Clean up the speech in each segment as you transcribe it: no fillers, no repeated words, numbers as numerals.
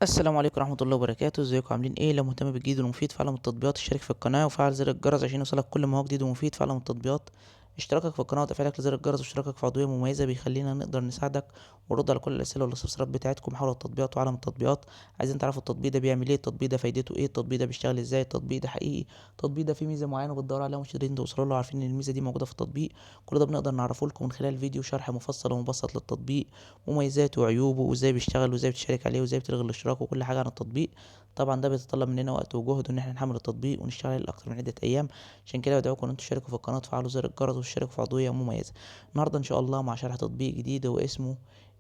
السلام عليكم ورحمة الله وبركاته. ازيكم عاملين ايه؟ لو مهتم بالجديد والمفيد في عالم التطبيقات اشترك في القناة وفعل زر الجرس عشان يوصلك كل ما هو جديد ومفيد في عالم التطبيقات. اشتراكك في القناة وتفعيلك لزر الجرس واشتراكك في عضوية مميزة بيخلينا نقدر نساعدك ونرد على كل الأسئلة والاستفسارات بتاعتكم حول التطبيقات وعالم التطبيقات. عايزين تعرفوا التطبيق ده بيعمل ايه، التطبيق ده فايدته ايه، التطبيق ده بيشتغل ازاي، التطبيق ده حقيقي، التطبيق ده فيه ميزة معينة بتدوروا عليها ومش قادرين توصلوا له، عارفين ان الميزة دي موجودة في التطبيق. كل ده بنقدر نعرفه لكم من خلال فيديو شرح مفصل ومبسط للتطبيق، مميزاته وعيوبه وازاي بيشتغل وازاي بتشارك عليه وازاي بتلغي الاشتراك وكل حاجة عن التطبيق. طبعا ده بيتطلب مننا وقت وجهد ان احنا نحمل التطبيق ونشتغل عليه لاكتر من عدة ايام، عشان كده بدعوكم ان انتوا تشتركوا في القناة وتفعلوا زر الجرس وتشتركوا في عضوية مميزة. النهارده ان شاء الله مع شرح تطبيق جديد هو اسمه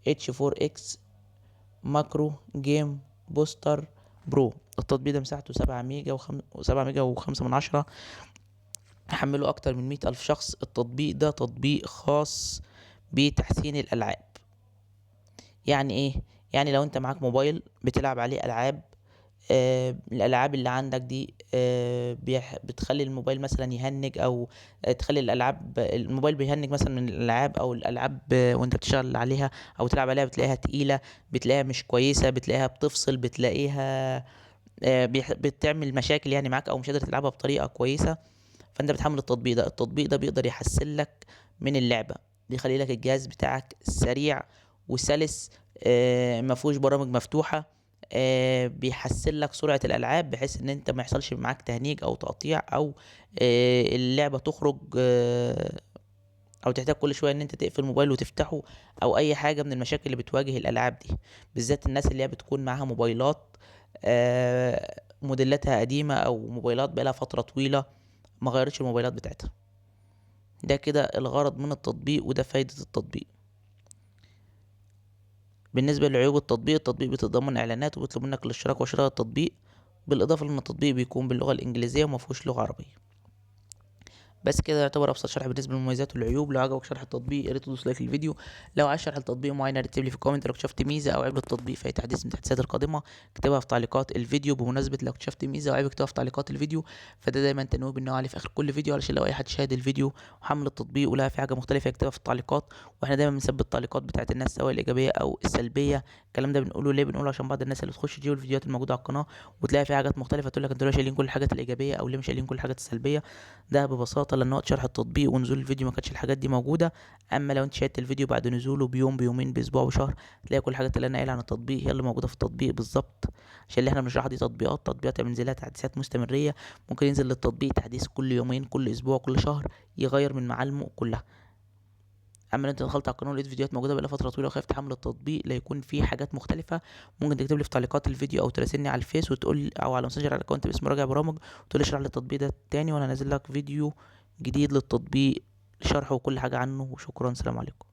H4X Macro Game Booster Pro. التطبيق ده مساحته 7 ميجا وسبعة ميجا وخمسة من عشرة، حمله أكتر من 100,000 شخص. التطبيق ده تطبيق خاص بتحسين الألعاب. يعني إيه؟ يعني لو أنت معاك موبايل بتلعب عليه ألعاب، الألعاب اللي عندك دي، بتخلي الموبايل مثلا يهنج، أو تخلي الألعاب الموبايل بيهنج مثلا من الألعاب، أو الألعاب وأنت بتشتغل عليها أو تلعب عليها بتلاقيها تقيلة، بتلاقيها مش كويسة، بتلاقيها بتفصل، بتلاقيها، بتعمل مشاكل معاك، أو مش قادر تلعبها بطريقة كويسة. فأنت بتحمل التطبيق ده. التطبيق ده بيقدر يحسن لك من اللعبة، بيخلي لك الجهاز بتاعك سريع وسلس، ما فيهوش برامج مفتوحة، بيحسن لك سرعة الألعاب بحيث إن أنت ما يحصلش معاك تهنيج أو تقطيع، أو، اللعبة تخرج، أو تحتاج كل شوية إن أنت تقفل الموبايل وتفتحه، أو أي حاجة من المشاكل اللي بتواجه الألعاب دي، بالذات الناس اللي هي بتكون معاها موبايلات، موديلاتها قديمة أو موبايلات بقالها فترة طويلة ما غيرتش الموبايلات بتاعتها. ده كده الغرض من التطبيق وده فايدة التطبيق. بالنسبة لعيوب التطبيق، التطبيق بيتضمن إعلانات وبيطلب منك الاشتراك وشراء التطبيق، بالإضافة لأن التطبيق بيكون باللغة الإنجليزية وما فيهوش لغة عربية. بس كده يعتبر أبسط شرح بالنسبة للمميزات والعيوب. لو عجبك شرح التطبيق يا ريت تدوس like للفيديو، لو عايز شرح لتطبيق معين يا ريت تكتب لي في ال comment. لو اكتشفت ميزة أو عيب للتطبيق في أي تحديث من التحديثات القادمة اكتبها في تعليقات الفيديو. بمناسبة لو اكتشفت ميزة أو عيب اكتبها في تعليقات الفيديو، فده دايما تنويه بالنوع عليه في آخر كل فيديو، علشان لو أي حد شاهد الفيديو وحمل التطبيق ولقى في حاجة مختلفة يكتبها في التعليقات. واحنا دايما بنثبت التعليقات بتاعت الناس سواء الإيجابية أو السلبية. الكلام ده بنقوله ليه؟ بنقوله عشان بعض الناس اللي بتخش تشوف الفيديوهات الموجودة على القناة وتلاقي فيها حاجات مختلفة تقول لك انتوا ليه شايلين كل الحاجات الإيجابية أو ليه مش شايلين كل الحاجات السلبية. ده ببساطة لأن وقت شرح التطبيق ونزول الفيديو ما كانتش الحاجات دي موجودة. أما لو أنت شاهدت الفيديو بعد نزوله بيوم بيومين بأسبوع وشهر تلاقي كل الحاجات اللي أنا قايلها عن التطبيق هي اللي موجودة في التطبيق بالظبط. عشان اللي احنا بنشرحها دي تطبيقات بينزل لها تحديثات مستمرية، ممكن ينزل للتطبيق تحديث كل يومين كل أسبوع كل شهر يغير من معالمه كلها. اما لو انت دخلت على القناه ولقيت فيديوهات موجوده بقالها فتره طويله وخايف تحمل التطبيق لا يكون فيه حاجات مختلفه، ممكن تكتب لي في تعليقات الفيديو او تراسلني على الفيس وتقول، او على ماسنجر على ال account باسم راجع برامج، وتقول لي اشرح لي التطبيق ده تاني، وانا هنزل لك فيديو جديد للتطبيق شرحه وكل حاجه عنه. وشكرا، سلام عليكم.